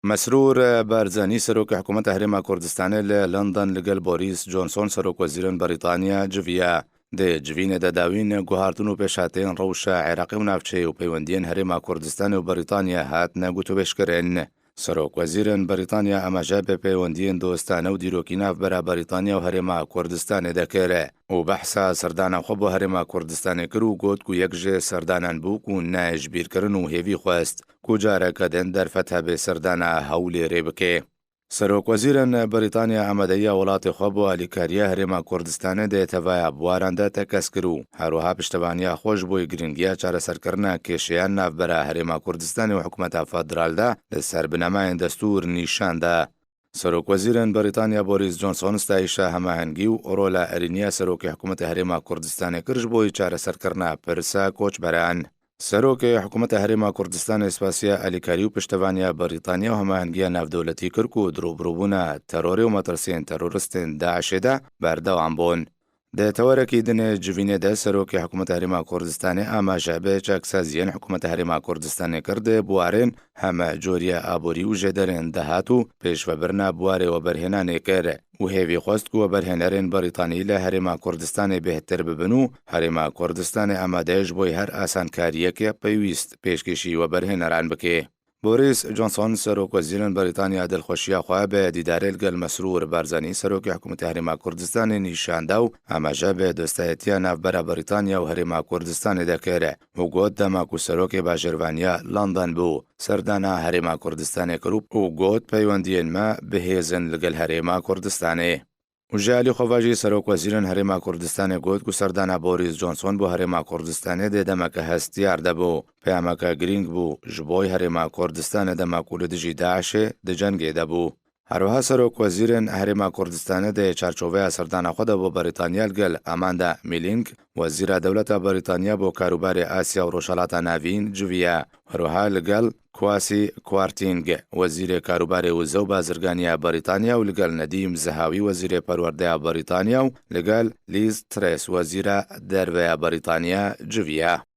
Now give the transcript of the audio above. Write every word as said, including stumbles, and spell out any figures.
Mesrûr Barzanî, serokê hikûmeta Herêma Kurdistanê li London li gel Boris Johnson, serokwezîrên Brîtanya civiya. Di civînê de dawîn guhartin û pêşhateyên rewşa Iraqê û navçeyê û peywendiyên Herêma Kurdistanê û Brîtanya hatine gotûbêjkirin. Serokwezîrên Brîtanya amaje bi peywendiyên dostane û dîrokî navbera Brîtanya û Herêma Kurdistanê dekir û behsa serdana xwe bo Herêma Kurdistanê kir û got ku yek ji serdanan bû ku ne ji bîr kirin û hêvî xwest ku careke din derfet hebe serdana Hewlêrê bike. Serokwezîrên Brîtanya amadeyiya welatê xwe bo alîkariya Herêma Kurdistanê di tevaya biwaran de tekez kir û her wiha piştevaniya xwe ji bo giringiya çareserkirina kêşeyan navbera Herêma Kurdistanê û hikûmeta federal de li ser binemayên destûr nîşan da. Serokwezîrên Brîtanya Boris Johnson stayîşa hemahengî û rola erêniya serokê hikûmeta Herêma Kurdistanê kir ji bo çareserkirina pirsa koçberan. Serokê hikûmeta Herêma Kurdistanê spasiya alîkarî û piştevaniya Brîtanya û hemahengiya navdewletî kir ku di rûbirûbûna terorê û metirsiyên teroristên DAIŞê de berdewam bûn. Di tewerekî din ê civînê de serokê hikûmeta Herêma Kurdistanê amaje bi çaksaziyên hikûmeta Herêma Kurdistanê kir di biwarên heme coriya aborî û jêderên dahat û pêşvebirina biwarê weberhênanê kir û hêvî xwest ku weberhênerên Brîtanî li Herêma Kurdistanê bêhtir bibin û Herêma Kurdistanê amade ye ji bo her asankariyeke pêwîst pêşkêşî weberhêneran bike. Boris Johnson, serokwezîrên Brîtanya, dilxweşiya xwe bi dîdarê li gel Mesrûr Barzanî, serokê hikûmeta Herêma Kurdistanê nîşan da û amaje bi dostayetiya navbera Brîtanya û Herêma Kurdistanê dekir û got, dema ku serokê bajêrvaniya London bû, serdana Herêma Kurdistanê kir û got, peywendiyên me bihêz in li gel Herêma Kurdistanê. Û ji alî xwe ve jî serokwezîrên Herêma Kurdistanê got ku serdana Boris Johnson bo Herêma Kurdistanê di demeke hestiyar de bû. Peyameke girîng bû ji bo Herêma Kurdistanê dema ku li dijî DAIŞê di cengê de bû. Her wiha serokwezîrên Herêma Kurdistanê di çarçoveya serdana xwe de bo Brîtanya li gel Amanda Milling, wezîra dewleta Brîtanya bo karûbarê Asya û Rojhilata Navîn civiya. Her wiha li gel Kwasi Kwartîng, wezîrê karûbarê wize û bazirganiya Brîtanya û li gel Nedîm Zehawî, wezîrê perwerdeya Brîtanya û li gel Liz Truss, wezîra derveya Brîtanya civiya.